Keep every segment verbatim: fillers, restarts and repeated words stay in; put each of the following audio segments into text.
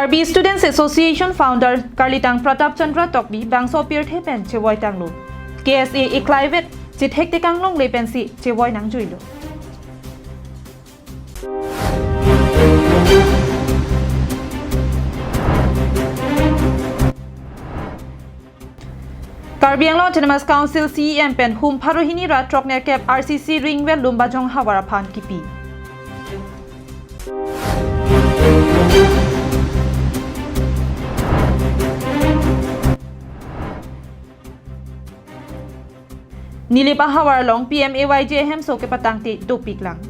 Karbi Students Association founder Karlitang Pratap Chandra Tokbi bangso pirthe pen chevoi tanglo. K S A eklaivet chethek tekang longle pensi chevoi nangjuilo. Karbi Anglong Autonomous Council C E M pen hum pharo hini ra throknerkep R C C ring well Lumbajong havar aphan kipi. Nilip ahavar along P M A Y G hemso kepatangte dopiklang.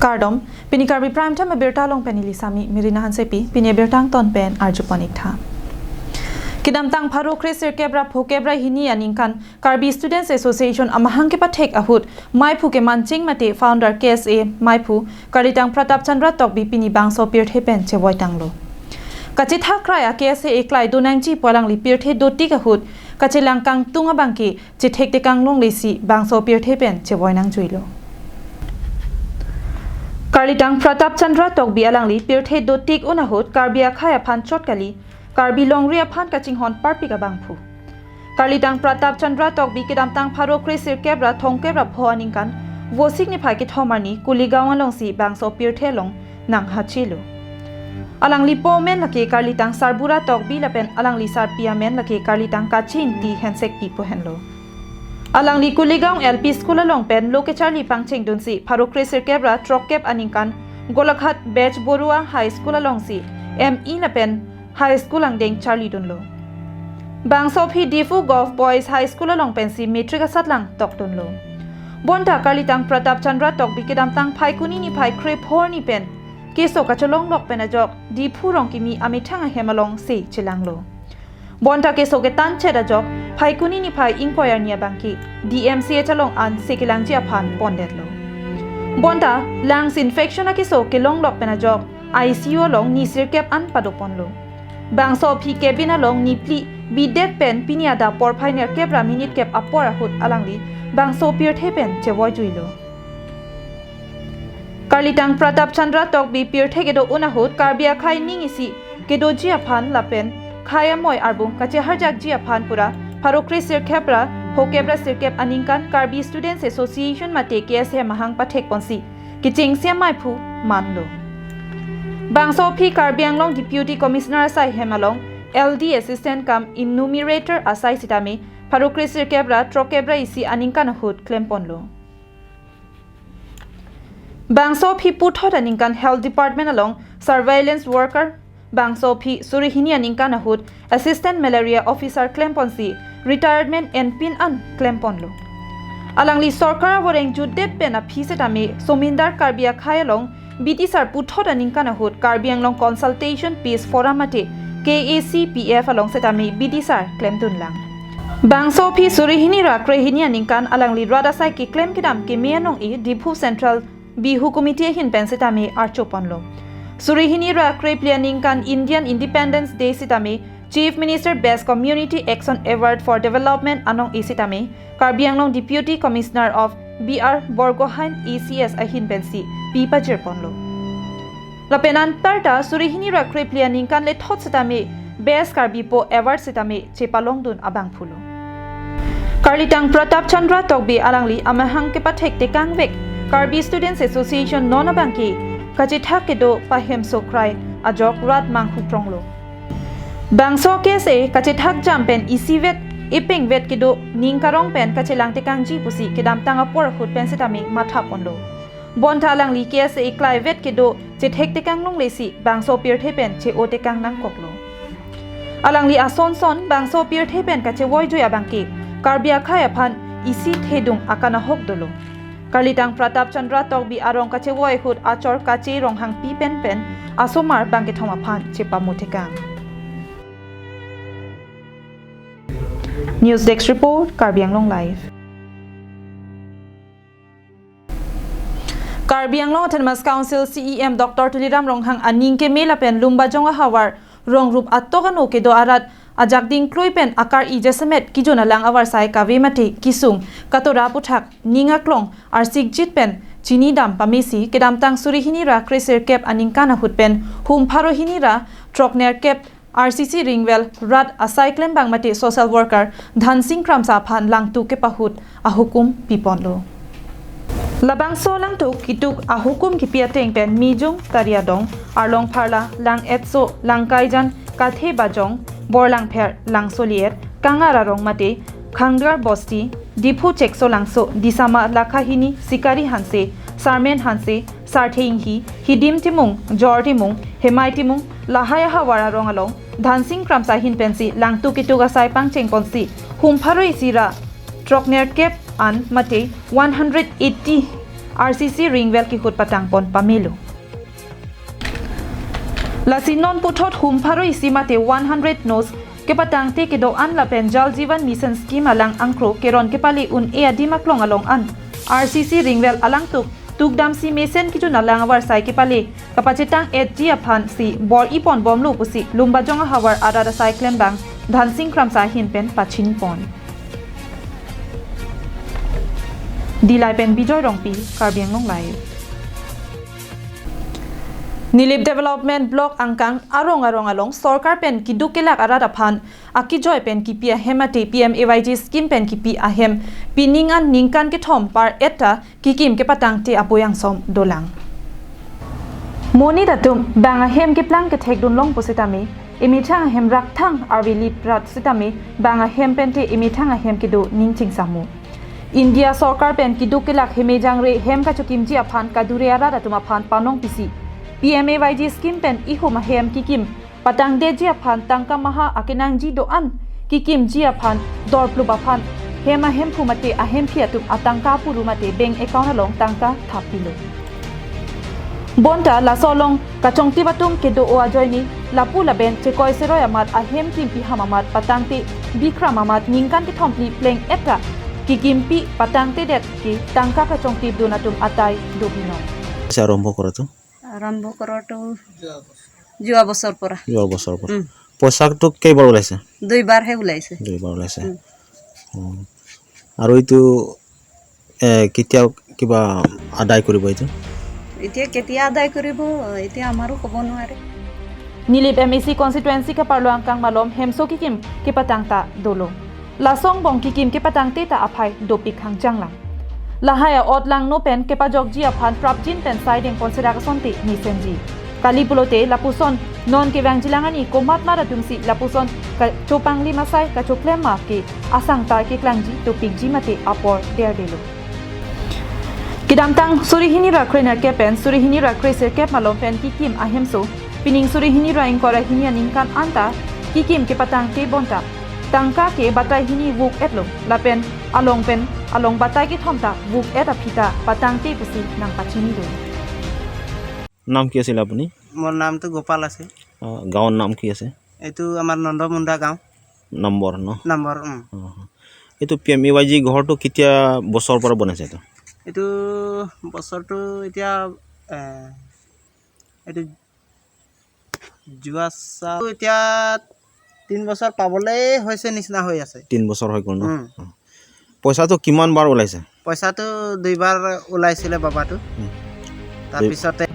Kardom, pini Karbi Prime Time abirta along pen neli sami Mirina Hansepi, pini abirta angton pen arjupon ik tha. Kedamtang pharo kre sirkep ra phokep ra hini aningkan Karbi Students Association amahang kepathek ahut maiphu kemanching mate founder K S A maiphu Karlitang Pratap Chandra Tokbi pini bangso pirthe pen chevoi tanglo. Kachethak krai a K S A eklai donangji pu alangli pirthe dotik ahut kachelang kangtung abangke chethek tekang longle si bangso pirthe pen chevoi nangjuilo. Karlitang Pratap Chandra Tokbi alangli pirthe dotik un ahut Karbi akhei aphan chot kali, Karbi longri aphan kachinghon parpik abangphu. Karlitang Pratap Chandra Tokbi kedamtang pharo kre sirkep ra thomkep ra pho aningkan Vosik niphai kethom arni Kuligaon alongsi bangso pirthe along nanghachelo. Alangli po amen lake Karlitang Sarbura Tokbi lapen alangli sarpi amen lake Karlitang Kachin T Hensekpi pu henlo. Alangli Kuligaon L P School along pen lo kecharli pangchengdunsi pharo kre sirkep ra throkkep aningkan Golaghat Bechbarua High School alongsi M E lapen High School angdeng charlidunlo. Bangso aphi Diphu Govt Boys High School along pensi matric asatlang tokdunlo. Bonta Karlitang Pratap Chandra Tokbi kedamtang Phaikuni niphai kre pho arni pen keso kacholonglok pen ajok Diphu Rongkimi amethang ahem alongsi chelanglo. Bonta keso ketan chet ajok Phaikuni niphai ingkoi arni abangke D M C H along an se kelangji aphan pondetlo. Bonta lungs infection akeso kelonglok pen ajok I C U along ni sirkep an padoponlo. Bangso aphi cabin along ni phli bidet pen pini adap porphai nerkep ra minute kep apor ahut alangli bangso pirthe pen chevoijuilo. Karlitang Pratap Chandra Tokbi pirthe kedo un ahut Karbi akhei ning isi kedoji aphan lapen khei amoi arbung kacheharjakji aphan pura pharo kre sirkep ra phokep ra sirkep aningkan Karbi Students Association mate K S A amahang pathekponsi kechengsi amaiphu manlo. Bangso aphi Karbi Anglong Deputy Commissioner asai hem along L D assistant cum enumerator asai sitame pharo kre sirkep ra throkkep ra isi aningkan ahut klemponlo. Bangso aphi puthot aningkan Health Department along surveillance worker, bangso aphi suri hini aningkan ahut Assistant Malaria Officer klemponsi retirement enpin an klemponlo. Alangli sorkar avoreng jutdet pen aphi setame Somindar Karbi akhei along bitisar puthot aningkan ahut Karbi Anglong Consultation Peace Forum mate K A C P F along setame bitisar klemdunlang. Bangso aphi suri hini ra kre hini aningkan alangli rat asai keklem kedam keme anong-e Diphu Central Bihu Committee ahin pen setame archoponlo. Suri hini ra kre phli aningkan Indian Independence Day setame Chief Minister Best Community Action Award for Development anong-e setame Karbi Anglong Deputy Commissioner of B R Borgohain A C S ahin pensi pi pajirponlo. Lapen anparta suri hini ra kre phli aningkan lethot setame Best Karbi Po Award setame chepalongdun abangphulo. Karlitang Pratap Chandra Tokbi alangli amahang kepathek tekangvek Karbi Students Association non abangke kachethak kedo pahemso krai ajok rat manghupronglo. Bangso K S A kachethak jam pen isivet epengvet kedo ning karong pen kachelang tekangji pusi kedamtang apor ahut pen setame mathaponlo. Bonta alangli K S A eklaivet kedo chethek tekang longle si bangso pirthe pen che-o tekang nangkoklo. Alangli asonson bangso pirthe pen kachevoijui abangke Karbi akhei aphan isi thedung akanahok dolo. Karlitang Pratap Chandra Tokbi arong kachevoi ahut achor kache Ronghangpi pen pen asomar bangkethom aphan chepamo tekang. News Desk Report, Karbi Anglong Live. Karbi Anglong Autonomous Council C E M Doctor Tuliram Ronghang aning keme lapen Lumbajong ahavar rong rup atok ano kedo arat ajak dingklui pen akar-i jasemet kijun alang avarsai kave mate kisung katora aputhak ning aklong arsikjit pen chinidam pamesi kedamtang suri hini ra kre sirkep aningkan ahut pen hum pharo hini ra throknerkep R C C Ringvell rat asai klembang mate social worker Dhansing Kramsa aphan langtuk kepahut ahukum piponlo. Labangso langtuk kituk ahukum kipi ateng pen Mijung, Tariadong, Arlong Pharla, Lang Etso, Langkaijan, Kathe Bajong, Borlangpher, Langsoliet, Kangar Arong mate Khangar Bosti, Diphu Chekso Langso, Disama Lakhahini, Sikari Hanse, Sarmen Hanse, Sarthe Inghi, Hidim Timung, Jor Timung, Hemai Timung, lahai ahavar arong along Dhansing Kramsa ahin pensi langtuk kituk asai pangcheng ponsi hum pharo isi ra throknerkep an mate one hundred eighty R C C Ringvell kihut patang pon pamelo. Lasi non puthot hum pharo isi mate one hundred nos kepatangte kedo an lapen Jal Jeevan Mission Scheme alang angkro keron kepale un-e adim aklong along an R C C Ringvell alangtuk tukdamsi mesen kijun alang avarsai kepale kapachetang-etji aphansi bor-i ponbomlo pusi Lumbajong ahavar arat asai klembang Dhansing Kramsa ahin pen pachini pon. Dillai pen Bijoy Rongpi, Karbi Anglong Live. Nilip Development Block angkang arong arong along sorkar pen keduk kelak arat aphan akejoi pen kipi ahem mate P M A Y G scheme pen kipi ahem pining an ningkan kethom par-et ta kikim kepatangte apui angsom dolang. Monit atum bang ahem keplang kethekdun long pusitame, emethang ahem rakthang arve lip rat sitame bang ahem pente emethang ahem kedo ning chingsamo. India sorkar pen keduk kelak hemejangre hem kachokimji aphan kadure arat atum aphan panong pisi P M A Y G scheme pen ihum ahem kikim patangdetji aphan tangka maha akenangji do-an kikimji aphan dorplup aphan hem ahemphu mate ahemphi atum atangka puru mate bank account along tangka thap pilo. Bonta laso along kachongtip atum kedo-o ajoine lapu laben chekoi seroi amat ahem kimpi ham amat patangte bikram amat ningkan kethom phli pleng-et ta kikimpi patangtedet ke tangka kachongtipdun atum atai do binong. Arambho kora tu? আৰম্ভ কৰোঁতো যোৱা বছৰ পৰা। যোৱা বছৰ পৰা। উম। পইচাটো কেইবাৰ ওলাইছে? দুইবাৰহে ওলাইছে। দুইবাৰ ওলাইছে। উম। অ। আৰু এইটো, এ, কেতিয়া কিবা আদায় কৰিব এইটো? এতিয়া কেতিয়া আদায় কৰিব, এতিয়া আমাৰো ক'ব নোৱাৰে। Nilip M A C constituency kaparlo angkang malom hemso kikim kepatang ta dolo. Laso angbong kikim kepatangte ta aphai dopik hangchanglang. Lahai a-ot langno pen kepajokji aphan prapjin pen saideng ponserak asonte mesenji. Kali pulote lapuson non kevangjilang ani komat mar atumsi lapuson kachopanglim asai kachoklem ma ke asang ta keklangji dopikji mate apor derdelo. Kedamtang suri hini ra krenerkep pen suri hini ra kresirkep malom pen kikim ahemso pining suri hini ra ingkoi ra hini aningkan anta kikim kepatangte bonta tangka ke batai hini vuk-etlo lapen along pen along batai kethom ta vuk-et aphi ta patangte pusi nangpachinidun. নাম কি আছিল আপুনি? মোৰ নামটো গোপাল আছে। অ, গাঁৱৰ নাম কি আছে? এইটো আমাৰ নন্দমুণ্ডা গাঁও। নম্বৰ ন? নম্বৰ, উম। অ। এইটো P M A Y G ঘৰটো কেতিয়া বছৰৰ পৰা বনাইছে এইটো? এইটো বছৰটো এতিয়া, এ, এইটো যোৱা চা-, এতিয়া তিন বছৰ পাবলৈ হৈছে নিচিনা হৈ আছে। তিন বছৰ হৈ গ'ল ন? উম। অ। পইচাটো কিমান বাৰ ওলাইছে? পইচাটো দুইবাৰ ওলাইছিলে বাবাটো। উম। তাৰপিছতে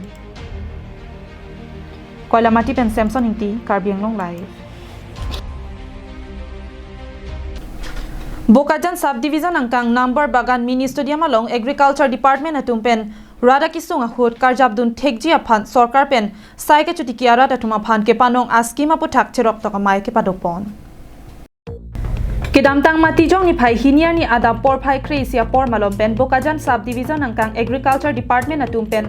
Koilamati pen Samson Ingti, Karbi Anglong Live. Bokajan Sub Division angkang Number Bagan Mini Stadium along Agriculture Department atum pen rat akesung ahut karjapdun thekji aphan sorkar pen sai kachotiki arat atum aphan kepanong a-scheme aputhak cheroktok amei kepadopon. Kedamtang Matijong niphai hini arni adap porphai kre-isi apor malom pen Bokajan Sub Division angkang Agriculture Department atum pen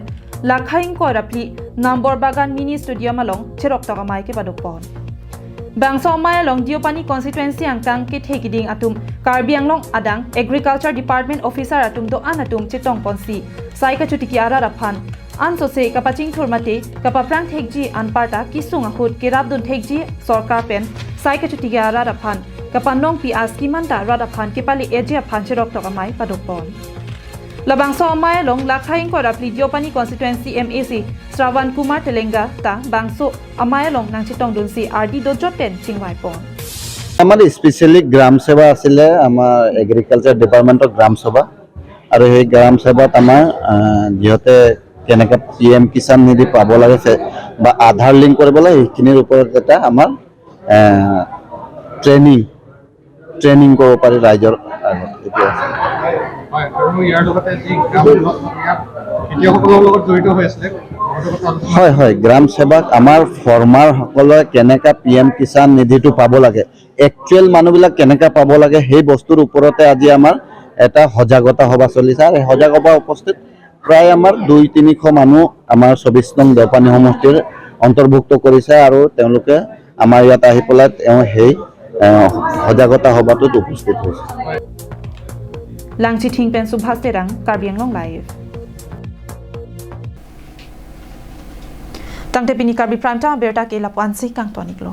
lakha ingkoi ra phli Number Bagan Mini Stadium along cheroktok amei kepadopon. Bangso amei along Deopani constituency angkang kethe kiding atum Karbi Anglong adang Agriculture Department officer atum do-an atum chetongponsi sai kachotiki arat aphan ansose kapachingthur mate kapaphrang thekji anparta kesung ahut kerapdun thekji sorkar pen sai kachotiki arat aphan kapanongpi a-scheme anta rat aphan kepale-eji aphan cheroktok amei padopon. Labangso amei along lakha ingkoi ra phli Deopani constituency M A C Shravan Kumar Telenga ta bangso amei along nangchetongdunsi ardi dojot pen chingvaipon. আমাৰ স্পেচিয়েলি গ্ৰাম সেৱা আছিলে আমাৰ এগ্ৰিকালচাৰ ডিপাৰ্টমেণ্টৰ গ্ৰাম সেৱা। আৰু সেই গ্ৰাম সেৱাত আমাৰ আহ, যিহঁতে কেনেকে পি এম কিষাণ নিধি পাব লাগে সে- বা আধাৰ লিংক কৰিব লাগে, সেইখিনিৰ ওপৰত এটা আমাৰ ট্ৰেইনিং ট্ৰেইনিং কৰিব পাৰি ৰাইজৰ আগত। এইটো আছে। হয় আৰু ইয়াৰ লগতে যি গ্ৰাম সেৱক ইয়াত খেতিয়কসকলৰ লগত জড়িত হৈ আছিলে, ঘৰটোৰ কথা আলোচনা হয় হয় গ্ৰাম সেৱক আমাৰ ফাৰ্মাৰসকলে কেনেকা পি এম কিষাণ নিধিটো পাব লাগে, একচুৱেল মানুহবিলাক কেনেকা পাব লাগে, সেই বস্তুৰ ওপৰতে আজি আমাৰ এটা সজাগতা সভা চলিছে। আৰু এই সজাগতা সভাত উপস্থিত প্ৰায় আমাৰ দুই তিনিশ মানুহ আমাৰ চৌবিশ নং দেওপানী সমষ্টিৰ অন্তৰ্ভুক্ত কৰিছে আৰু তেওঁলোকে আমাৰ ইয়াত আহি পেলাই তেওঁ সেই আহ, সজাগতা সভাটোত উপস্থিত হৈছে। Langchithing pen Subhas Terang, Karbi Anglong Live. Tangte pini Karbi Prime Time abirta ke lapu-ansi kangtoniklo.